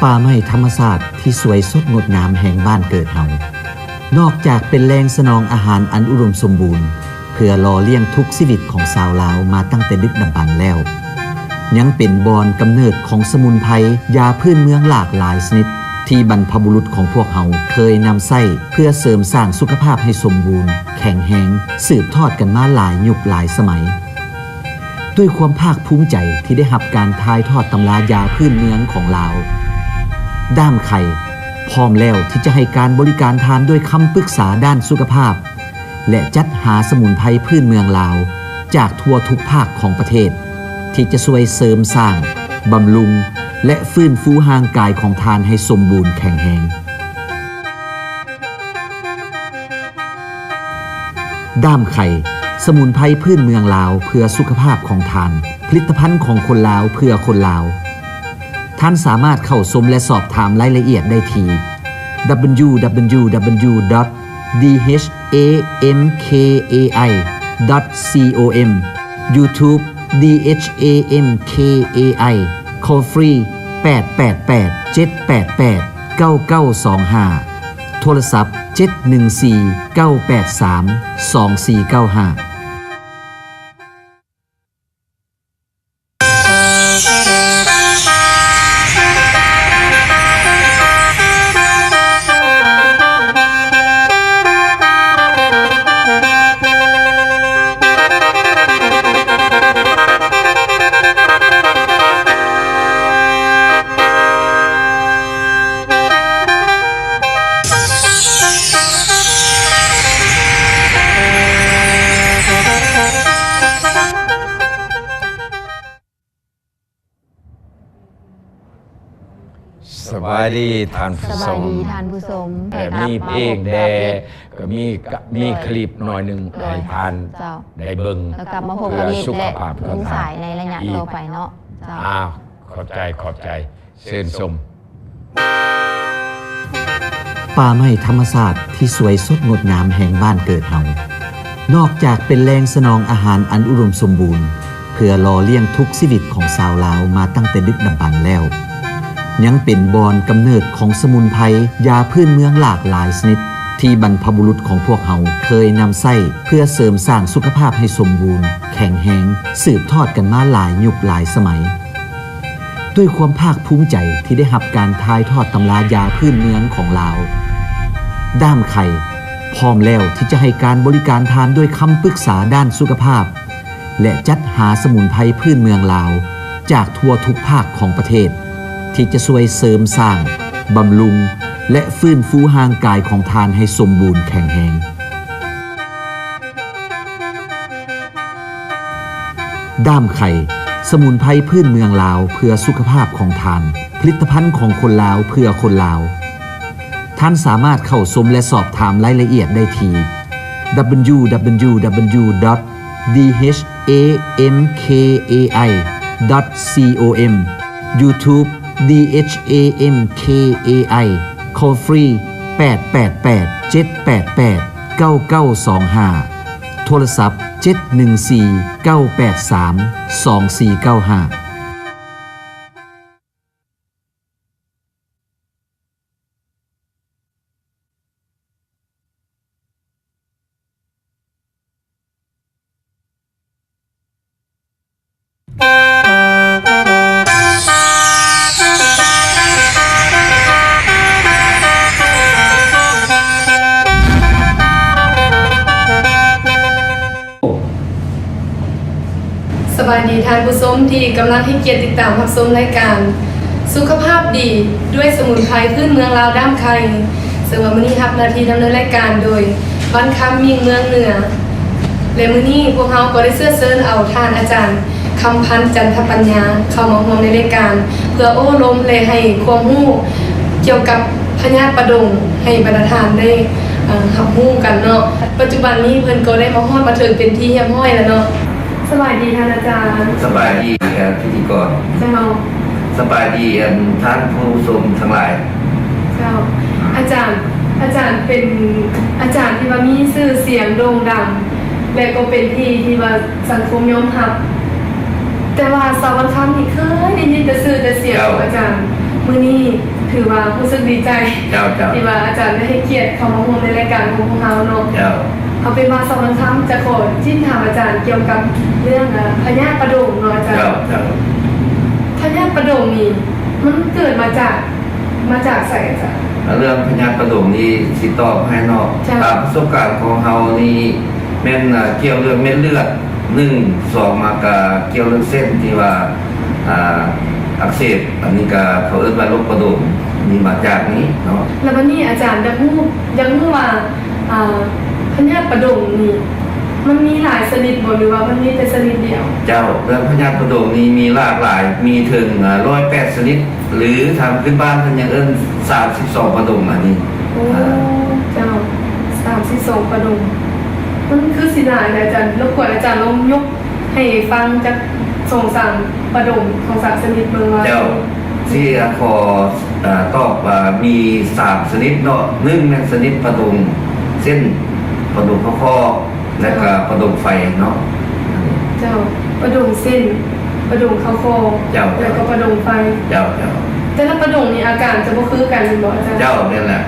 ປ່າໄມ້ທຳມະຊາດທີ່ສວຍສົດງົດງາມແຫ່ງບ້ານເກີດເຮົາ ນອກຈາກເປັນແຫຼ່ງສະໜອງອາຫານອັນອຸດົມສົມບູນ ເພື່ອຫຼໍ່ລ້ຽງທຸກຊີວິດຂອງຊາວລາວມາຕັ້ງແຕ່ດຶກດຳບັນແລ້ວ, ຍັງເປັນບ່ອນກຳເນີດຂອງສະໝຸນໄພຢາພື້ນເມືອງຫຼາກຫຼາຍຊະນິດ ທີ່ບັນພະບຸລຸດຂອງພວກເຮົາເຄີຍນຳໃຊ້ເພື່ອເສີມສ້າງສຸຂະພາບໃຫ້ສົມບູນ, ແຂງແຮງ, ສືບທອດກັນມາຫຼາຍຍຸກຫຼາຍສະໄໝ. ດ້ວຍຄວາມພາກພູມໃຈທີ່ໄດ້ຮັບການຖ່າຍທອດຕຳລາຢາພື້ນເມືອງຂອງລາວ, ດ້າມໄຂ່ ພ້ອມແລ້ວທີ່ຈະໃຫ້ການບໍລິການທ່ານດ້ວຍຄຳປຶກສາດ້ານສຸຂະພາບ ແລະ ຈັດຫາສະໝຸນໄພພື້ນເມືອງລາວຈາກທົ່ວທຸກພາກຂອງປະເທດ ທີ່ຈະຊ່ວຍເສີມສ້າງ, ບຳລຸງ ແລະ ຟື້ນຟູຮ່າງກາຍຂອງທ່ານໃຫ້ສົມບູນແຂງແຮງ. ດ້າມໄຂ່ ສະໝຸນໄພພື້ນເມືອງລາວເພື່ອສຸຂະພາບຂອງທ່ານ, ຜະລິດຕະພັນຂອງຄົນລາວເພື່ອຄົນລາວ. ທ່ານສາມາດເຂົ້າຊົມ ແລະ ສອບຖາມລາຍລະອຽດໄດ້ທີ່ www.dhamkai.com, YouTube Dhamkai, call free ແປດແປດແປດ ເຈັດແປດແປດ ເກົ້າເກົ້າສອງຫ້າ, ໂທລະສັບ ເຈັດໜຶ່ງສີ່ ເກົ້າແປດສາມ ສອງສີ່ເກົ້າຫ້າ. ສະບາຍດີທ່ານຜູ້ຊົມ ສະບາຍດີທ່ານຜູ້ຊົມ ເອີ ມີເພງແດ່ ກໍມີ ກໍມີຄລິບໜ້ອຍໜຶ່ງ ໂດຍ ໃຫ້ທ່ານ ເຈົ້າ ໄດ້ເບິ່ງ ແລ້ວກັບມາພົບກັບນິດ ເພື່ອສຸຂະພາບ ແລະ ຂອງທ່ານ ລຸງສາຍໃນໄລຍະ ອີກ ຕໍ່ໄປເນາະ ເຈົ້າ ອ້າວ ຂອບໃຈ ຂອບໃຈ ເຊີນຊົມ. ປ່າໄມ້ທຳມະຊາດທີ່ສວຍສົດງົດງາມແຫ່ງບ້ານເກີດເຮົາ ນອກຈາກເປັນແຫຼ່ງສະໜອງອາຫານອັນອຸດົມສົມບູນ ເພື່ອຫຼໍ່ລ້ຽງທຸກຊີວິດຂອງຊາວລາວມາຕັ້ງແຕ່ດຶກດຳບັນແລ້ວ, ຍັງເປັນບ່ອນກຳເນີດຂອງສະໝຸນໄພຢາພື້ນເມືອງຫຼາກຫຼາຍຊະນິດ ທີ່ບັນພະບຸລຸດຂອງພວກເຮົາເຄີຍນຳໃຊ້ເພື່ອເສີມສ້າງສຸຂະພາບໃຫ້ສົມບູນ, ແຂງແຮງ ສືບທອດກັນມາຫຼາຍຍຸກຫຼາຍສະໄໝ. ດ້ວຍຄວາມພາກພູມໃຈທີ່ໄດ້ຮັບການຖ່າຍທອດຕຳລາຢາພື້ນເມືອງຂອງລາວ, ດ້າມໄຂ່ ພ້ອມແລ້ວທີ່ຈະໃຫ້ການບໍລິການທ່ານດ້ວຍຄຳປຶກສາດ້ານສຸຂະພາບ ແລະ ຈັດຫາສະໝຸນໄພພື້ນເມືອງລາວຈາກທົ່ວທຸກພາກຂອງປະເທດ ທີ່ຈະຊ່ວຍເສີມສ້າງ, ບຳລຸງ ແລະ ຟື້ນຟູຮ່າງກາຍຂອງທ່ານໃຫ້ສົມບູນແຂງແຮງ. ດ້າມໄຂ່ ສະໝຸນໄພພື້ນເມືອງລາວເພື່ອສຸຂະພາບຂອງທ່ານ, ຜະລິດຕະພັນຂອງຄົນລາວເພື່ອຄົນລາວ. ທ່ານສາມາດເຂົ້າຊົມ ແລະ ສອບຖາມລາຍລະອຽດໄດ້ທີ່ www.dhamkai.com, YouTube Dhamkai, call free ແປດແປດແປດ ເຈັດແປດແປດ ເກົ້າເກົ້າສອງຫ້າ, ໂທລະສັບ ເຈັດໜຶ່ງສີ່ ເກົ້າແປດສາມ ສອງສີ່ເກົ້າຫ້າ. ສະບາຍດີທ່ານຜູ້ຊົມທີ່ກຳລັງໃຫ້ກຽດຕິດຕາມຮັບຊົມລາຍການສຸຂະພາບດີດ້ວຍສະໝຸນໄພພື້ນເມືອງລາວດ້າມໄຂ່ ເຊິ່ງວ່າມື້ນີ້ຮັບໜ້າທີ່ດຳເນີນລາຍການໂດຍ ວັນຄຳ ມິ່ງເມືອງເໜືອ ແລະ ມື້ນີ້ພວກເຮົາກໍໄດ້ເຊື້ອເຊີນເອົາທ່ານອາຈານ ຄຳພັນ ຈັນທະປັນຍາ ເຂົ້າມາຮ່ວມໃນລາຍການ ເພື່ອໂອ້ລົມ ແລະ ໃຫ້ຄວາມຮູ້ກ່ຽວກັບພະຍາດປະດົງ ໃຫ້ບັນດາທ່ານໄດ້ ເອີ ຮັບຮູ້ກັນເນາະ. ປັດຈຸບັນນີ້ເພິ່ນກໍໄດ້ມາຮອດມາເຖິງເປັນທີ່ຮຽບຮ້ອຍແລ້ວເນາະ. ສະບາຍດີທ່ານອາຈານ. ສະບາຍດີທ່ານພິທີກອນ. ເຈົ້າ. ສະບາຍດີ ອັນ ທ່ານຜູ້ຊົມທັງຫຼາຍ. ເຈົ້າ. ອາຈານ ອາຈານເປັນອາຈານທີ່ວ່າມີຊື່ສຽງໂດ່ງດັງ ແລະ ກໍເປັນທີ່ທີ່ວ່າ ສັງຄົມຍອມຮັບ, ແຕ່ວ່າສາວວັນຄຳນີ້ເຄີຍໄດ້ຍິນແຕ່ຊື່ແຕ່ສຽງ. ເຈົ້າ. ອາຈານ ມື້ນີ້ຖືວ່າຮູ້ສຶກດີໃຈ ເຈົ້າ ເຈົ້າ ທີ່ວ່າອາຈານໄດ້ໃຫ້ກຽດເຂົ້າມາຮ່ວມໃນລາຍການຂອງພວກເຮົາເນາະ. ເຈົ້າ ເຮົາເປັນບ່າວສະຫວັນຄຳ ຈະຂໍຊິຖາມອາຈານກ່ຽວກັບເລື່ອງ ເອີ ພະຍາດປະດົງເນາະອາຈານ. ເຈົ້າ ເຈົ້າ ພະຍາດປະດົງນີ້ມັນເກີດມາຈາກ ມາຈາກໃສອາຈານ? ເລື່ອງພະຍາດປະດົງນີ້ຊິຕອບໃຫ້ເນາະ. ເຈົ້າ ຕາມປະສົບການຂອງເຮົານີ້ແມ່ນ ເອີ ກ່ຽວເລື່ອງເມັດເລືອດ ໜຶ່ງ ສອງ ມາກະກ່ຽວເລື່ອງເສັ້ນທີ່ວ່າ ອ່າ ອັກເສບ ອັນນີ້ກະເຂົາເອີ້ນວ່າໂລກປະດົງ ນີ້ມາຈາກນີ້ເນາະ. ແລ້ວບັດນີ້ອາຈານຢາກຮູ້ ຢາກຮູ້ວ່າ ອ່າ ພະຍາດປະດົງນີ້ມັນມີຫຼາຍຊະນິດບໍ່ ຫຼືວ່າມັນມີແຕ່ຊະນິດດຽວ? ເຈົ້າ ເລື່ອງພະຍາດປະດົງນີ້ມີຫຼາກຫຼາຍ ມີເຖິງ ອ່າ ຮ້ອຍແປດຊະນິດ ຫຼືທາງພື້ນບ້ານເພິ່ນຍັງເອີ້ນ ສາມສິບສອງປະດົງ ອັນນີ້. ໂອ້ ອ່າ ເຈົ້າ ສາມສິບສອງປະດົງ ມັນຄືຊິຫຼາຍນະອາຈານ. ລົບກວນອາຈານລອງຍົກ ໃຫ້ຟັງຈັກສອງສາມປະດົງ ສອງສາມຊະນິດເບິ່ງວ່າ. ເຈົ້າ ຊິຂໍ ເອີ ຕອບວ່າມີສາມຊະນິດເນາະ. ໜຶ່ງແມ່ນຊະນິດປະດົງເສັ້ນ ປະດົງເຂົ້າຄອກ ແລະກະປະດົງໄຟເນາະ. ເຈົ້າ ປະດົງເສັ້ນ ປະດົງເຂົ້າຄອກ ເຈົ້າ ແລະກະປະດົງໄຟ. ເຈົ້າ ເຈົ້າ ແຕ່ລະປະດົງນີ້ອາການຈະບໍ່ຄືກັນແມ່ນບໍ່ອາຈານ? ເຈົ້າ ແມ່ນແຫຼະ.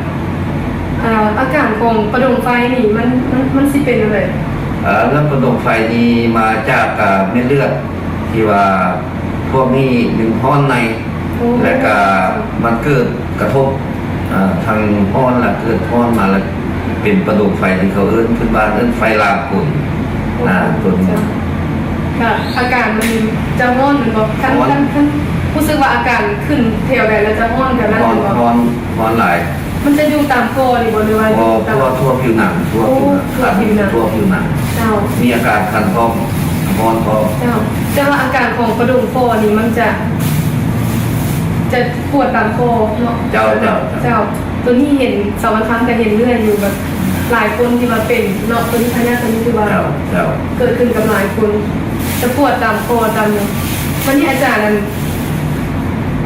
ອາ ອາການຂອງປະດົງໄຟນີ້ມັນ ມັນ ມັນຊິເປັນແນວໃດ? ເອີ ເລື່ອງປະດົງໄຟນີ້ມາຈາກ ອາ ເມັດເລືອດ ທີ່ວ່າພວກນີ້ມັນຮ້ອນໃນ ໂອ້ ແລະກະມັນເກີດກະທົບ ອາ ທັງຮ້ອນ ແລະເກີດຮ້ອນມາ ແລະເປັນປະດົງໄຟທີ່ເຂົາເອີ້ນ ພື້ນບ້ານເອີ້ນໄຟລາມກົນ. ໂອ້ ອາ ໂຕນີ້ ເຈົ້າ ກະອາການມັນຈະຮ້ອນແມ່ນບໍ່? ຄັນ ຄັນ ຄັນຮູ້ສຶກວ່າອາການຂຶ້ນແຖວໃດແລ້ວຈະຮ້ອນ ແຖວນັ້ນແມ່ນບໍ່? ຮ້ອນ ຮ້ອນຫຼາຍ. ມັນຈະຢູ່ຕາມຂໍ້ນີ້ບໍ່ ຫຼືວ່າຢູ່ຕາມ? ບໍ່ ທົ່ວ ທົ່ວຜິວໜັງ ທົ່ວຜິວໜັງ. ໂອ້ ທົ່ວຜິວໜັງ ຄັນທົ່ວຜິວໜັງ. ເຈົ້າ ມີອາການຄັນພ້ອມ ຮ້ອນພ້ອມ. ເຈົ້າ ແຕ່ວ່າອາການຂອງປະດົງຄໍນີ້ມັນຈະ ຈະປວດຕາມຄໍເນາະ. ເຈົ້າ ເຈົ້າ ເຈົ້າ ເຈົ້າ ໂຕນີ້ເຫັນສາວວັນຄຳກະເຫັນເລື້ອຍຢູ່ ແບບຫຼາຍຄົນທີ່ວ່າເປັນເນາະ ໂຕນີ້ພະຍາດໂຕນີ້ຄືວ່າ ເຈົ້າ ເຈົ້າ ເກີດຂຶ້ນກັບຫຼາຍຄົນ ຈະປວດຕາມຄໍຕາມຫຍັງ. ບັດນີ້ອາຈານ ອັນ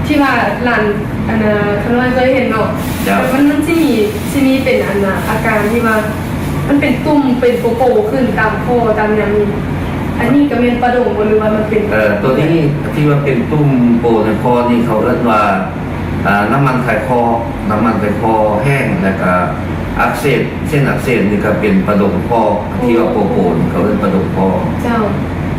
ທີ່ວ່າຫຼານ ອັນນ່າ ຂ້ານ້ອຍເຄີຍເຫັນເນາະ. ເຈົ້າ ມັນ ມັນຊິມີ ຊິມີເປັນ ອັນນ່າ ອາການທີ່ວ່າ ມັນເປັນຕຸ່ມ ເປັນໂປໂປຂຶ້ນຕາມຄໍຕາມຫຍັງນີ້ ອັນນີ້ກະແມ່ນປະດົງບໍ່ ຫຼືວ່າມັນເປັນ? ເອີ ໂຕນີ້ທີ່ວ່າເປັນຕຸ່ມໂປໃນຄໍນີ້ ເຂົາເອີ້ນວ່າ ອາ ນ້ຳມັນໄຂຄໍ ນ້ຳມັນໄຂຄໍແຫ້ງ ແລະກະອັກເສບ ເສັ້ນອັກເສບນີ້ກະເປັນປະດົງຄໍ ທີ່ວ່າໂປໂປນີ້ເຂົາເອີ້ນປະດົງຄໍ. ເຈົ້າ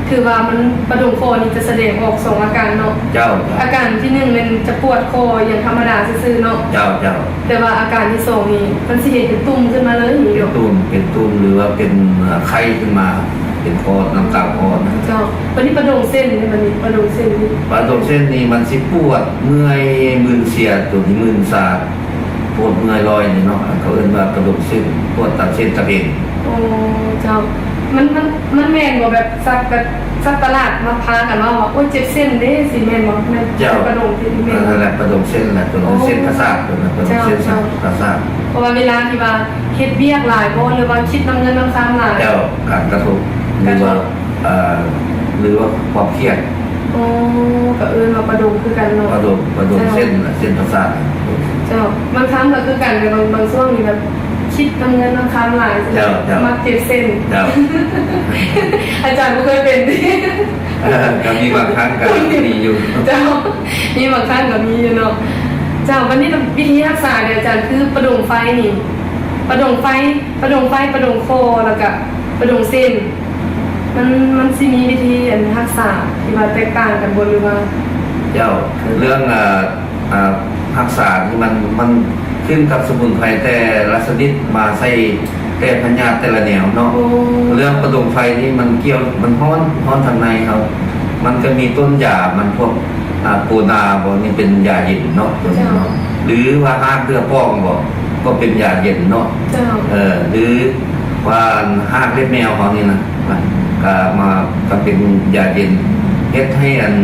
ຖືວ່າມັນ ປະດົງຄໍນີ້ຈະສະແດງອອກສອງອາການເນາະ. ເຈົ້າ ເຈົ້າ ອາການທີໜຶ່ງແມ່ນຈະປວດຄໍຢ່າງທຳມະດາຊື່ໆເນາະ. ເຈົ້າ ເຈົ້າ ແຕ່ວ່າອາການທີສອງນີ້ມັນຊິເຮັດເປັນຕຸ່ມຂຶ້ນມາເລີຍ. ເປັນຕຸ່ມ ເປັນຕຸ່ມ ຫຼືວ່າເປັນ ເອີ ໄຂ້ຂຶ້ນມາ ເປັນຄໍ ນ້ຳຕາຄໍນະ. ເຈົ້າ ບັດນີ້ປະດົງເສັ້ນ ບັດນີ້ປະດົງເສັ້ນນີ້ ປະດົງເສັ້ນນີ້ມັນຊິປວດເມື່ອຍມື່ນເຊຍ ໂຕນີ້ມື່ນຊາ ປວດເມື່ອຍລອຍນີ້ເນາະ ເຂົາເອີ້ນວ່າປະດົງເສັ້ນ ປວດຕາມເສັ້ນຕາເພນ. ໂອ້ ເຈົ້າ ມັນ ມັນ ມັນແມ່ນບໍ່ ແບບສັດ ແບບສັດຕະຫຼາດມາພາກັນເວົ້າວ່າ ໂອ້ຍ ເຈັບເສັ້ນເດ້ ຊິແມ່ນບໍ່? ແມ່ນ ເຈົ້າ ປະດົງທີ່ແມ່ນ ເອີ ນັ້ນແຫຼະ ປະດົງເສັ້ນແຫຼະ ໂຕນັ້ນເສັ້ນປະສາດ ໂຕນັ້ນເປັນເສັ້ນປະສາດ. ເຈົ້າ ເຈົ້າ ເພາະວ່າເວລາທີ່ວ່າເຮັດວຽກຫຼາຍບໍ່ ຫຼືວ່າຄິດນຳເງິນນຳຄຳຫຼາຍ? ເຈົ້າ ການກະທົບ ກະທົບ ຫຼືວ່າ ເອີ ຫຼືວ່າຄວາມຄຽດ. ໂອ້ ກະເອີ້ນວ່າປະດົງຄືກັນເນາະ. ປະດົງ ປະດົງ ເສັ້ນ ເສັ້ນປະສາດ. ເຈົ້າ ບາງຄັ້ງກະຄືກັນ ແຕ່ບາງ ບາງຊ່ວງນີ້ແບບຄິດນຳເງິນນຳຄຳຫຼາຍ. ເຈົ້າ ເຈົ້າ ມັກເຈັບເສັ້ນ. ເຈົ້າ ອາຈານບໍ່ເຄີຍເປັນຕິ? ເອີ ກະມີບາງຄັ້ງກະມີຢູ່. ເຈົ້າ ມີບາງຄັ້ງກະມີຢູ່ເນາະ. ເຈົ້າ ບັດນີ້ວິທີຮັກສາເດ ອາຈານ ຄືປະດົງໄຟນີ້ ປະດົງໄຟ ປະດົງໄຟ ປະດົງຄໍ ແລ້ວກະປະດົງເສັ້ນ ມັນ ມັນຊິມີວິທີອັນຮັກສາທີ່ວ່າແຕກຕ່າງກັນບໍ່ ຫຼືວ່າ? ເຈົ້າ ເລື່ອງ ອາ ອາ ຮັກສານີ້ມັນ ມັນຂຶ້ນກັບສະໝຸນໄພແຕ່ລະຊະນິດມາໃສ່ແຕ່ພະຍາດແຕ່ລະແນວເນາະ. ໂອ້ ເລື່ອງປະດົງໄຟນີ້ມັນກ່ຽວ ມັນຮ້ອນ ຮ້ອນທາງໃນເຮົາ ມັນກະມີຕົ້ນຢາ ມັນພວກ ອາ ໂກນາບໍ ນີ້ເປັນຢາເຢັນເນາະ ໂຕນີ້ເນາະ. ເຈົ້າ ຫຼືວ່າຮາກເສືອປ່ອງບໍ ກໍເປັນຢາເຢັນເນາະ. ເຈົ້າ ເອີ ຫຼືວ່າຮາກເລັບແມວເຮົານີ້ນະ ກະມາ ກະເປັນຢາເຢັນ ເຮັດໃຫ້ອັນ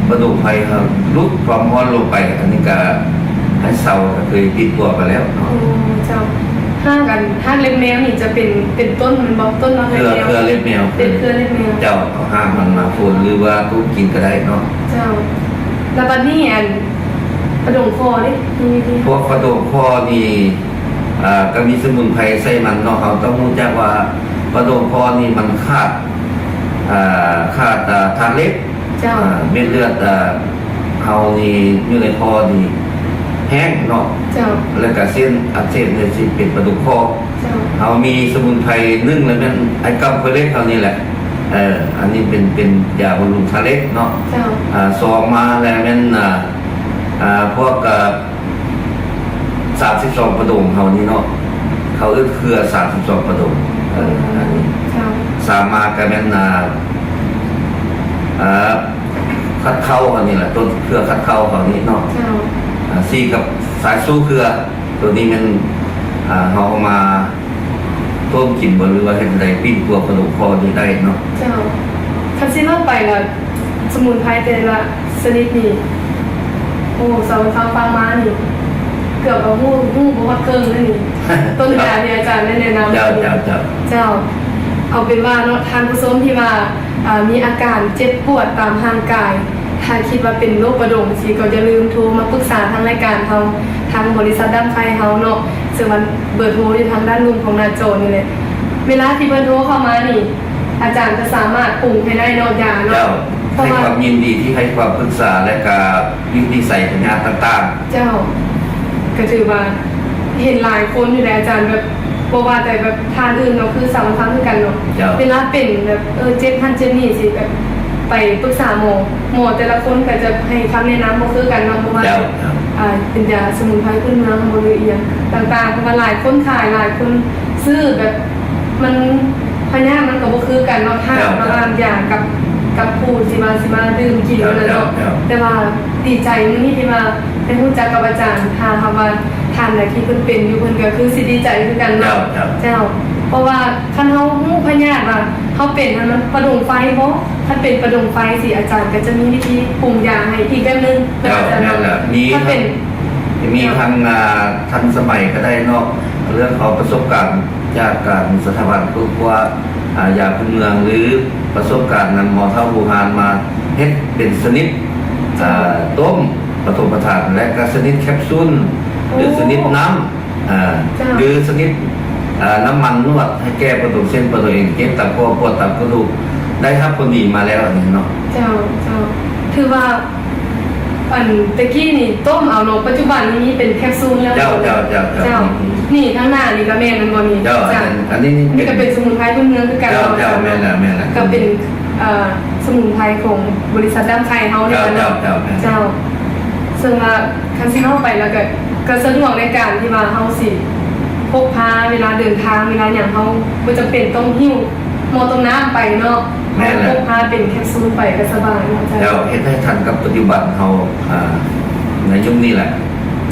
ປະດົງໄຟເຮົາຫຼຸດຄວາມຮ້ອນລົງໄປ. ອັນນີ້ກະໃຫ້ເຊົາ ກະເຄີຍຕິດຕົວໄປແລ້ວເນາະ. ໂອ້ ເຈົ້າ ຮາກອັນ ຮາກເລັບແມວນີ້ຈະເປັນ ເປັນຕົ້ນແມ່ນບໍ່? ຕົ້ນມາ ເຄືອ ເຄືອເລັບແມວ ເປັນເຄືອເລັບແມວ. ເຈົ້າ ເອົາຮາກມັນມາຟົນ ຫຼືວ່າຕູດກິນກະໄດ້ເນາະ. ເຈົ້າ ແລ້ວບັດນີ້ອັນປະດົງຄໍເດ ມີວິທີ? ພວກປະດົງຄໍນີ້ ອາ ກະມີສະໝຸນໄພໃສ່ມັນເນາະ. ເຮົາຕ້ອງຮູ້ຈັກວ່າປະດົງຄໍນີ້ມັນຂາດ ອາ ຂາດ ອາ ທາດເຫຼັກ. ເຈົ້າ ອາ ເມັດເລືອດ ອາ ເຮົານີ້ຢູ່ໃນຄໍນີ້ແຫ້ງເນາະ ເຈົ້າ ແລ້ວກະເສັ້ນອັກເສບນີ້ຊິເປັນປະດູກຄໍ ເຈົ້າ ເຮົາມີສະໝຸນໄພ ໜຶ່ງແລ້ວແມ່ນໄອ້ກຳເພີເລັກເຮົານີ້ແຫຼະ ເອີ ອັນນີ້ເປັນ ເປັນຢາບຳລຸງທາດເຫຼັກເນາະ ເຈົ້າ ອາ ສອງມາແລ້ວແມ່ນ ອາ ອາ ພວກ ອາ ສາມສິບສອງປະດົງເຮົານີ້ເນາະ ເຂົາເອີ້ນເຄືອສາມສິບສອງປະດົງ ເອີ ອັນນີ້ ເຈົ້າ ສາມມາກະແມ່ນ ອາ ອາ ຂັດເຄົ້າເຮົານີ້ແຫຼະ ຕົ້ນເຄືອຂັດເຄົ້າເຮົານີ້ເນາະ ເຈົ້າ ອາ ສີ່ກັບສາຍຊູເຄືອ ໂຕນີ້ແມ່ນ ອາ ເຮົາເອົາມາຕົ້ມກິນບໍ່ ຫຼືວ່າເຮັດໃດປີ້ງຕົວປະດູກຄໍນີ້ໄດ້ເນາະ ເຈົ້າ ຄັນຊິເວົ້າໄປລະ ສະໝຸນໄພແຕ່ລະຊະນິດນີ້ ໂອ້ ສາວຄຳຟັງມານີ້ ເກືອບວ່າຮູ້ ຮູ້ບໍ່ຮອດເຄິ່ງເລີຍນີ້ ຕົ້ນຢາທີ່ອາຈານໄດ້ແນະນຳ ເຈົ້າ ເຈົ້າ ເຈົ້າ ເຈົ້າ ເອົາເປັນວ່າເນາະ ທ່ານຜູ້ຊົມທີ່ວ່າ ອາ ມີອາການເຈັບປວດຕາມຮ່າງກາຍ ຖ້າຄິດວ່າເປັນໂລກປະດົງຈັ່ງຊີ້ ກໍຢ່າລືມໂທມາປຶກສາທາງລາຍການເຮົາ ທາງບໍລິສັດດຳໄຄເຮົາເນາະ ເຊິ່ງວ່າເບີໂທຢູ່ທາງດ້ານລຸ່ມຂອງໜ້າຈໍນີ້ແຫຼະ ເວລາທີ່ເພິ່ນໂທເຂົ້າມານີ້ ອາຈານຈະສາມາດປຸງໃຫ້ໄດ້ເນາະ ຢາເນາະ ເຈົ້າ ເພາະວ່າ ໃຫ້ຄວາມຍິນດີທີ່ໃຫ້ຄຳປຶກສາ ແລະກະວິນິດໄຈພະຍາດຕ່າງໆ ເຈົ້າ ກະຖືວ່າເຫັນຫຼາຍຄົນຢູ່ໃດອາຈານ ແບບບໍ່ວ່າແຕ່ແບບທ່ານອື່ນເນາະ ຄືສາວຄຳຄືກັນເນາະ ເຈົ້າ ເວລາເປັນແບບ ເອີ ເຈັບຫັ້ນເຈັບນີ້ຊິແບບໄປປຶກສາໝໍ ໝໍແຕ່ລະຄົນກະຈະໃຫ້ຄຳແນະນຳບໍ່ຄືກັນເນາະ ເພາະວ່າ ເຈົ້າ ເຈົ້າ ອາ ເປັນຢາສະໝຸນໄພພື້ນເມືອງບໍ່ ຫຼືອີ່ຫຍັງຕ່າງໆ ເພາະວ່າຫຼາຍຄົນຂາຍ ຫຼາຍຄົນຊື້ ແບບ ມັນ ພະຍາດມັນກໍບໍ່ຄືກັນເນາະ ທາດ ເຈົ້າ ລະຫວ່າງຢາກັບ ກັບຜູ້ທີ່ວ່າຊິມາດື່ມກິນ ເຈົ້າ ນັ້ນເນາະ ເຈົ້າ ເຈົ້າ ແຕ່ວ່າດີໃຈມື້ນີ້ທີ່ວ່າໄດ້ຮູ້ຈັກກັບອາຈານ ຖ້າຫາກວ່າທ່ານໃດທີ່ເພິ່ນເປັນຢູ່ ເພິ່ນກໍຄືຊິດີໃຈຄືກັນເນາະ ເຈົ້າ ເຈົ້າ ເຈົ້າ ເພາະວ່າຄັນເຮົາຮູ້ພະຍາດວ່າເຮົາເປັນຫັ້ນ ມັນປະດົງໄຟບໍ ຄັນເປັນປະດົງໄຟຊີ້ ອາຈານກໍຈະມີວິທີປຸງຢາໃຫ້ອີກແບບໜຶ່ງ ເຈົ້າ ເນາະ ອາຈານ ແມ່ນແລ້ວ ມີ ຄັນເປັນ ມີທັງ ເຈົ້າ ອາ ທັນສະໄໝກໍໄດ້ເນາະ ເລື່ອງເອົາປະສົບການຈາກການສະຖາບັນຄົ້ນຄວ້າ ອາ ຢາພື້ນເມືອງ ຫຼື ປະສົບການນຳໝໍເຖົ້າບູຮານມາເຮັດເປັນຊະນິດ ອາ ຕົ້ມປະຖົມປະທານ ແລະ ກະຊະນິດແຄບຊູນ ໂອ້ ຫຼື ຊະນິດນ້ຳ ອາ ເຈົ້າ ຫຼື ຊະນິດ ອາ ນ້ຳມັນນວດໃຫ້ແກ່ປະໂຕເສັ້ນ ປະໂຕເອັນ ເຈັບຕາມຂໍ້ ປວດຕາມກະດູກ ໄດ້ຮັບຜົນດີມາແລ້ວ ອັນນີ້ເນາະ ເຈົ້າ ເຈົ້າ ຖືວ່າ ອັນແຕ່ກີ້ນີ້ຕົ້ມເອົາເນາະ ປັດຈຸບັນນີ້ມີເປັນແຄບຊູນແລ້ວ ເຈົ້າ ເຈົ້າ ເຈົ້າ ເຈົ້າ ນີ້ທາງໜ້ານີ້ກະແມ່ນແມ່ນບໍ່ນີ້ ເຈົ້າ ເຈົ້າ ອັນນີ້ ອັນນີ້ນີ້ ນີ້ກະເປັນສະໝຸນໄພພື້ນເມືອງຄືກັນ ເຈົ້າ ເຈົ້າ ເນາະ ແມ່ນແລ້ວ ແມ່ນແລ້ວ ກະເປັນ ເອີ ສະໝຸນໄພຂອງບໍລິສັດດຳໄຄເຮົານີ້ແຫຼະເນາະ ເຈົ້າ ເຈົ້າ ເຈົ້າ ເຊິ່ງວ່າຄັນຊິເຮົາໄປແລ້ວກະ ກະສະດວກໃນການທີ່ວ່າເຮົາຊິພົກພາ ເວລາເດີນທາງ ເວລາຫຍັງ ເຮົາບໍ່ຈຳເປັນຕ້ອງຫິ້ວ ໝໍ້ຕົ້ມນ້ຳໄປເນາະ ແມ່ນແຫຼະ ເຮົາພົກພາເປັນແຄບຊູນໄປກະສະບາຍເນາະ ເຈົ້າ ເຈົ້າ ເຮັດໃຫ້ທັນກັບປັດຈຸບັນເຮົາ ອາ ໃນຍຸກນີ້ແຫຼະ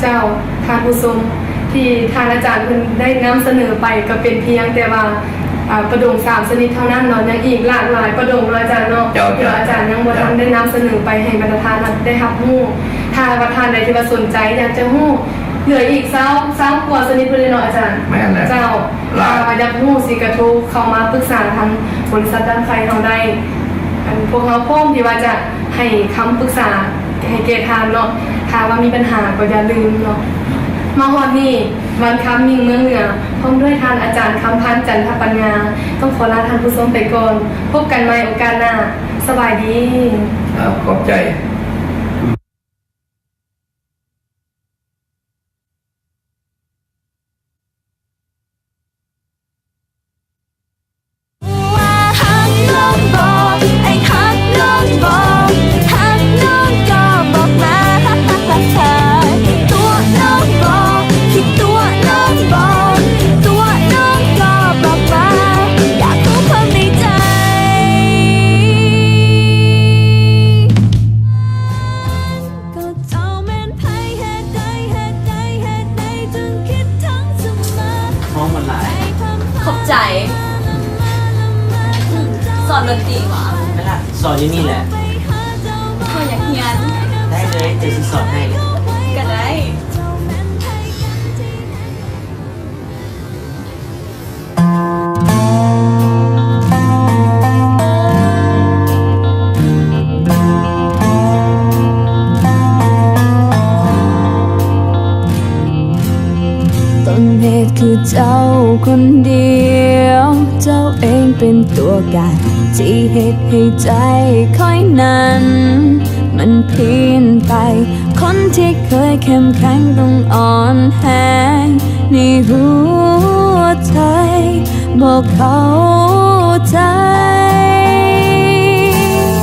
ເຈົ້າ ທ່ານຜູ້ຊົມ ທີ່ທ່ານອາຈານເພິ່ນໄດ້ນຳສະເໜີໄປ ກະເປັນພຽງແຕ່ວ່າ ອາ ປະດົງສາມຊະນິດເທົ່ານັ້ນເນາະ ຍັງອີກຫຼາກຫຼາຍປະດົງເນາະ ອາຈານເນາະ ເຈົ້າ ທີ່ວ່າອາຈານຍັງບໍ່ທັນໄດ້ນຳສະເໜີໄປໃຫ້ບັນດາທ່ານໄດ້ຮັບຮູ້ ຖ້າວ່າທ່ານໃດທີ່ວ່າສົນໃຈຢາກຈະຮູ້ ເຫຼືອອີກຊາວ ຊາວກວ່າຊະນິດພຸ້ນເດເນາະ ອາຈານ ແມ່ນແຫຼະ ເຈົ້າ ຫຼາຍ ຖ້າວ່າຢາກຮູ້ຊິກະໂທເຂົ້າມາປຶກສາທາງບໍລິສັດດຳໄຄເຮົາໄດ້ ອັນ ພວກເຮົາພ້ອມທີ່ວ່າຈະໃຫ້ຄຳປຶກສາໃຫ້ແກ່ທ່ານເນາະ ຖ້າວ່າມີບັນຫາກໍຢ່າລືມເນາະ ມາຮອດນີ້ ວັນຄຳ ມິ່ງເມືອງເໜືອ ພ້ອມດ້ວຍທ່ານອາຈານ ຄຳພັນ ຈັນທະປັນຍາ ຕ້ອງຂໍລາທ່ານຜູ້ຊົມໄປກ່ອນ ພົບກັນໃໝ່ໂອກາດໜ້າ ສະບາຍດີ ເອົາ ຂອບໃຈ. ກໍເຈົ້າແມ່ນໃຜ ເຫດໃດ ເຫດໃດ ເຫດໃດຈຶ່ງຄິດທັງສະມາ ຮ້ອງມັນຫຼາຍ ຂອບໃຈ ສອນດົນຕີຫວາ? ແມ່ນລະ ສອນຢູ່ນີ້ແຫຼະ ຂ້ອຍຢາກຮຽນ ໄດ້ເລີຍ ດຽວຊິສອນໃຫ້ ກະໄດ້. ຕົ້ນເຫດຄືເຈົ້າຄົນດຽວ ເຈົ້າເອງເປັນຕົວການ ທີ່ເຮັດໃຫ້ໃຈຂ້ອຍນັ້ນ ມັນປ່ຽນໄປ ຄົນທີ່ເຄີຍເຂັ້ມແຂງຕ້ອງອ່ອນແຮງໃນຫົວໃຈ ບໍ່ເຂົ້າໃຈ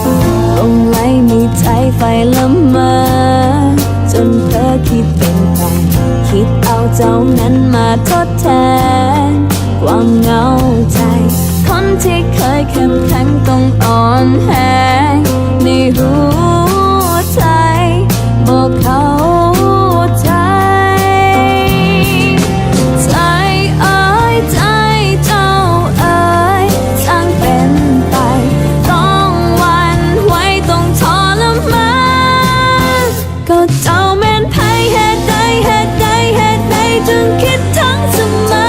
ຫຼົງໄຫຼມີໃຈໄຟລະເມີ ຈົນເຜີຄິດເປັນໄປ ຄິດເອົາເຈົ້ານັ້ນມາທົດແທນ ຄວາມເຫງົາໃຈ ຄົນທີ່ເຄີຍເຂັ້ມແຂງຕ້ອງອ່ອນແຮງໃນຫົວໃຈ ບໍ່ເຂົ້າໃຈ ໃຈເອີຍ ໃຈເຈົ້າເອີຍ ຊ່າງເປັນໄປ ຕ້ອງຫວັ່ນໄຫວ ຕ້ອງທໍລະມານ ກໍເຈົ້າແມ່ນໃຜ ເຫດໃດ ເຫດໃດ ເຫດໃດ ຈຶ່ງຄິດທັງສະເໝີ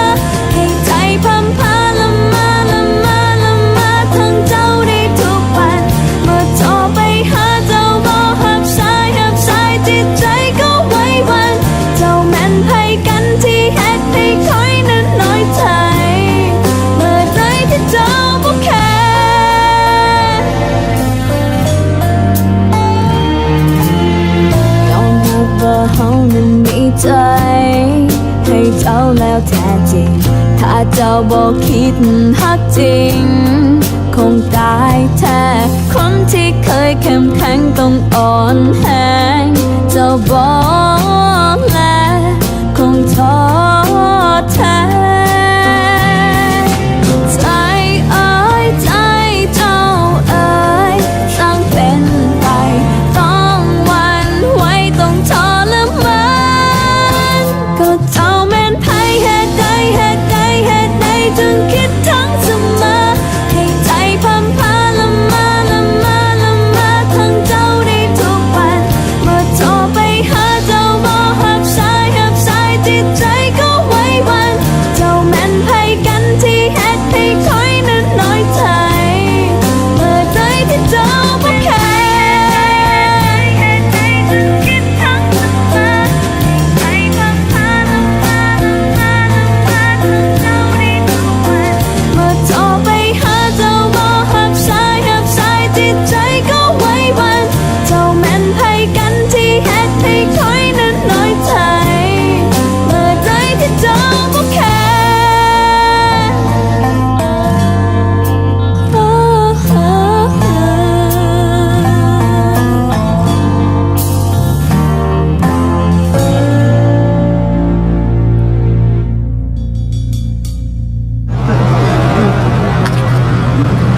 ໃຫ້ໃຈພຳພາລະມາ ລະມາ ລະມາ ທັງເຈົ້າໃນທຸກວັນ ເມື່ອໂທໄປຫາເຈົ້າບໍ່ຮັບສາຍ ຮັບສາຍ ຈິດໃຈກໍໄຫວຫວັ່ນ ເຈົ້າແມ່ນໃຜກັນທີ່ເຮັດໃຫ້ຂ້ອຍນັ້ນນ້ອຍໃຈ ເມື່ອໃດທີ່ເຈົ້າບໍ່ແຄ ຍອມຮັບວ່າເຮົານັ້ນມີໃຈໃຫ້ເຈົ້າແລ້ວແທ້ຈິງ ຖ້າເຈົ້າບໍ່ຄິດຮັກຈິງ ຄົງຕາຍແທ້ ຄົນທີ່ເຄີຍເຂັ້ມແຂງຕ້ອງອ່ອນແຮງ ເຈົ້າບໍ່ແລ ຄົງທໍແທ້ ໃຈເອີຍ ໃຈເຈົ້າເອີຍ ຊ່າງເປັນໄປ ຕ້ອງຫວັ່ນໄຫວ ຕ້ອງທໍລະມານ ກໍເຈົ້າແມ່ນໃຜ ເຫດໃດ ເຫດໃດ ເຫດໃດ ຈຶ່ງຄິດທັງສະເໝີ ໃຫ້ໃຈພຳພາລະມາ ລະມາ ລະມາ ທັງເຈົ້າໃນທຸກວັນ ເມື່ອໂທໄປຫາເຈົ້າບໍ່ຮັບສາຍ ຮັບສາຍ ຈິດໃຈກໍໄຫວຫວັ່ນ ເຈົ້າແມ່ນໃຜກັນທີ່ເຮັດໃຫ້ຂ້ອຍນັ້ນນ້ອຍໃຈ ເມື່ອໃດທີ່ເຈົ້າບໍ່ແຄ ເມື່ອໂທໄປຫາເຈົ້າບໍ່ຮັບສາຍ ຮັບສາຍ ຈິດໃຈກໍໄຫວຫວັ່ນ ເຈົ້າແມ່ນໃຜກັນທີ່ເຮັດໃຫ້ຂ້ອຍນັ້ນນ້ອຍໃຈ ເມື່ອໃດທີ່ເຈົ້າບໍ່ແຄ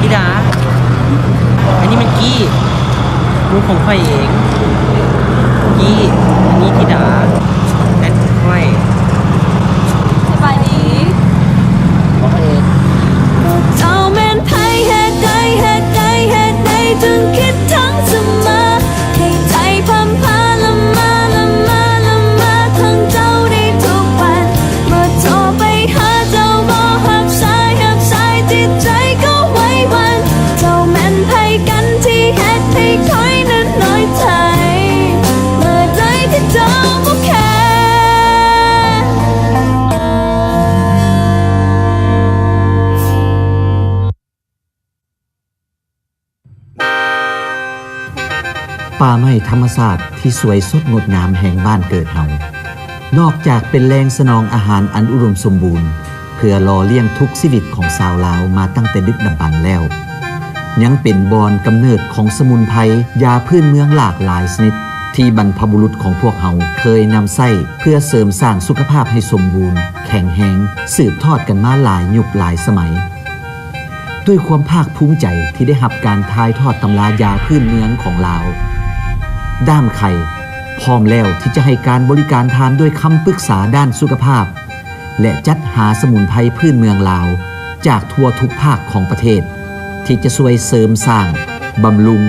ທິດາ ອັນນີ້ມັນກີ້ ລູກຂອງຂ້ອຍເອງ. ກີ້ ອັນນີ້ທິດາ ແຟນຂ້ອຍ. ສະບາຍດີ. ເຈົ້າແມ່ນໃຜ ເຫດໃດ ເຫດໃດ ເຫດໃດ ຈຶ່ງຄິດທັງສະເໝີ ໃຫ້ໃຈພຳພາລະມາ ລະມາ ລະມາ ທັງເຈົ້າໃນທຸກວັນ ເມື່ອໂທໄປຫາເຈົ້າບໍ່ຮັບສາຍ ຮັບສາຍ ຈິດໃຈກໍໄຫວຫວັ່ນ ເຈົ້າແມ່ນໃຜກັນທີ່ເຮັດໃຫ້ຂ້ອຍນັ້ນນ້ອຍໃຈ ເມື່ອໃດທີ່ເຈົ້າບໍ່ແຄ. ປ່າໄມ້ທຳມະຊາດທີ່ສວຍສົດງົດງາມແຫ່ງບ້ານເກີດເຮົາ ນອກຈາກເປັນແຫຼ່ງສະໜອງອາຫານອັນອຸດົມສົມບູນ ເພື່ອຫຼໍ່ລ້ຽງທຸກຊີວິດຂອງຊາວລາວມາຕັ້ງແຕ່ດຶກດຳບັນແລ້ວ, ຍັງເປັນບ່ອນກຳເນີດຂອງສະໝຸນໄພຢາພື້ນເມືອງຫຼາກຫຼາຍຊະນິດ ທີ່ບັນພະບຸລຸດຂອງພວກເຮົາເຄີຍນຳໃຊ້ເພື່ອເສີມສ້າງສຸຂະພາບໃຫ້ສົມບູນ, ແຂງແຮງ, ສືບທອດກັນມາຫຼາຍຍຸກຫຼາຍສະໄໝ. ດ້ວຍຄວາມພາກພູມໃຈທີ່ໄດ້ຮັບການຖ່າຍທອດຕຳລາຢາພື້ນເມືອງຂອງລາວ, ດ້າມໄຂ່ ພ້ອມແລ້ວທີ່ຈະໃຫ້ການບໍລິການທ່ານດ້ວຍຄຳປຶກສາດ້ານສຸຂະພາບ ແລະ ຈັດຫາສະໝຸນໄພພື້ນເມືອງລາວຈາກທົ່ວທຸກພາກຂອງປະເທດ ທີ່ຈະຊ່ວຍເສີມສ້າງ, ບຳລຸງ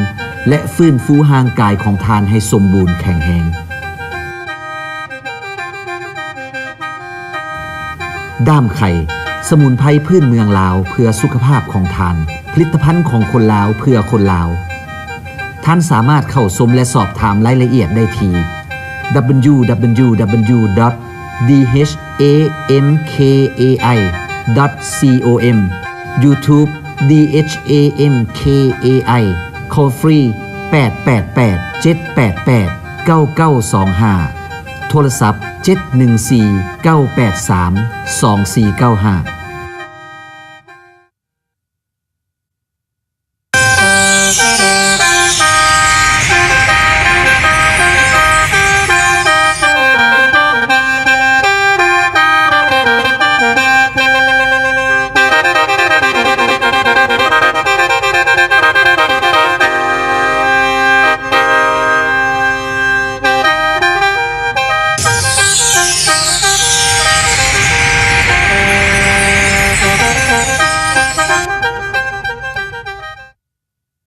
ແລະ ຟື້ນຟູຮ່າງກາຍຂອງທ່ານໃຫ້ສົມບູນແຂງແຮງ. ດ້າມໄຂ່ ສະໝຸນໄພພື້ນເມືອງລາວເພື່ອສຸຂະພາບຂອງທ່ານ, ຜະລິດຕະພັນຂອງຄົນລາວເພື່ອຄົນລາວ. ທ່ານສາມາດເຂົ້າຊົມ ແລະ ສອບຖາມລາຍລະອຽດໄດ້ທີ່ www.dhamkai.com, YouTube, Dhamkai, Coffee ແປດແປດແປດ ເຈັດແປດແປດ ເກົ້າເກົ້າສອງຫ້າ ໂທລະສັບ ເຈັດໜຶ່ງສີ່ ເກົ້າແປດສາມ ສອງສີ່ເກົ້າຫ້າ.